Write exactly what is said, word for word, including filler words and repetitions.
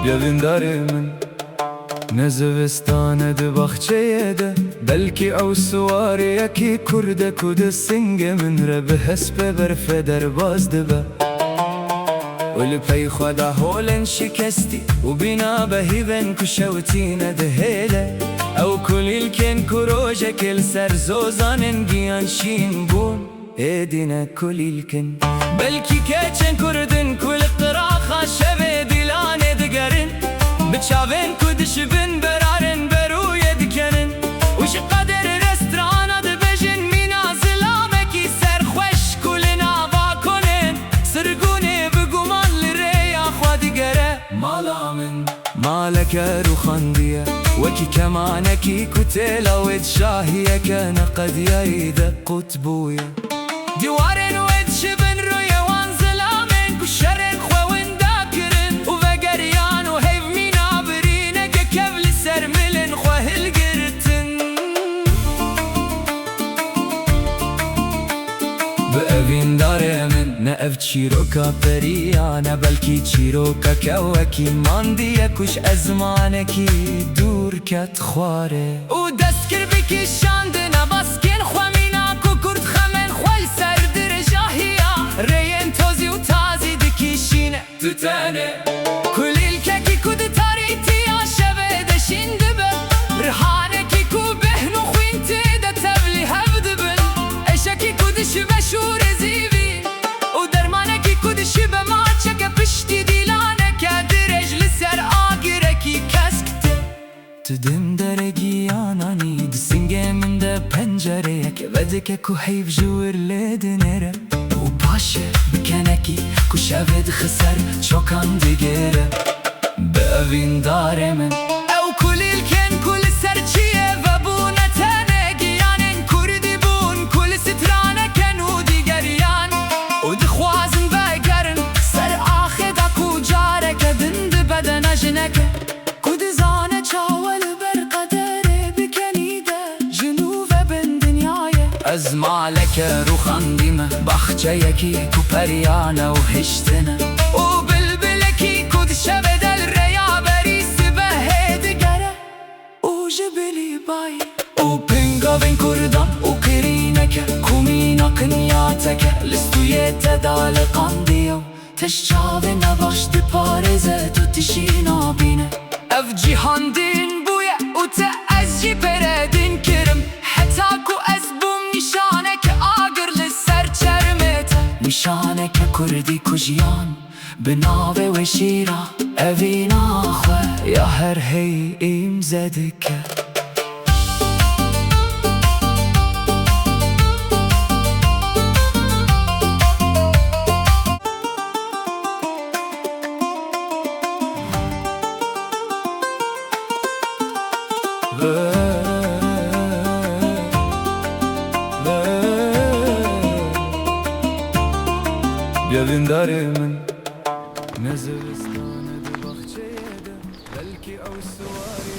Bêvîndarê min, ne zivistan e di baxçeyê de, belkî ew siwareyekî kurd e ku di singê min re bi hespê berfê derbas dibe. Û li pey xwe de holên şikestî û bîna behîvên ku şewitîne dihêle. Ew kulîlkên ku rojekê li ser zozanên giyan şîn bûn, êdî ne kulîlk in. Belkî keçên kurd in ku li qiraxa şevê dîlanê digerin, bi çavên ku dişibin berarên berûyê dikenin û ji qederê restrana dibêjin mîna zilamekî serxweş ku li nava konên sirgûnê bi guman li rêya xwe digere. Mala min maleke rûxandiye, wekî kemanekî ku têla wê di şahiyeke neqediyayî de qut bûye. Dîwarên wê dişibin rûyê wan zilamên ku şerên xwe winda kirin û vegeriyan û heyv mîna birîneke kev li ser milên xwe hilgirtin. Bêvîndarê min, ne ev çîroka periyan e, belkî çîrokeke wekî mandiye ku ji ezmanekî dûr ket xwarê û dest kir bi kişandina baskên xwe, mîna ku kurd xemên xwe li ser dirêjahiya rêyên tozî û tazî dikişîne. Tu tenê kulîlkekî ku di tarîtiya şevê de şîn dibe, rihanekî ku bêhn û xwîn tê de tevlî hev dibin, êşekî ku dişibe şûrê zîvî û dermanekî ku dişibe maçeke piştî dîlaneke dirêj li ser agirekî kesk tê. Tu di min derê giyan anî, di singê min de pencereyek vedike ku heyv ji wir lê dinêre û paşê bi kenekî ku şevê dixe ser çokan digêre. Bêvîndarê min, ew kulîlkên ku li ser çiyê vebûne tenê giyanên kurdî bûn ku li straneke nû digeriyan û dixwazin vegerin ser axê de ku careke din di bedena jineke ku dizane çawa li ber qederê bi kenî de ji nû ve bin dinyayê. Ez maleke rûxandî me, baxçeyekî ku periyan e û hiştin e û bilbilekî ku di şevê de li rêya berî sibehê digere û ji bilî bayî û pingavên kurdan û qirîneke ku mîna qinyateke li stûyê te de aliqandiye û Tişt çavê nebaş diparêze, tu tişî nabîne. Ev cîhan din bûye û te ez jî pê re din kirim. Heta ku ez bûm nîşaneke agir li ser çermê te. Nîşaneke kurdî ku jiyan bi navê wê şîra evîna xwe ya her hey îmze dike. Bêvîndarê min, ne zivistan e di baxçeyê de, belkî ew siwar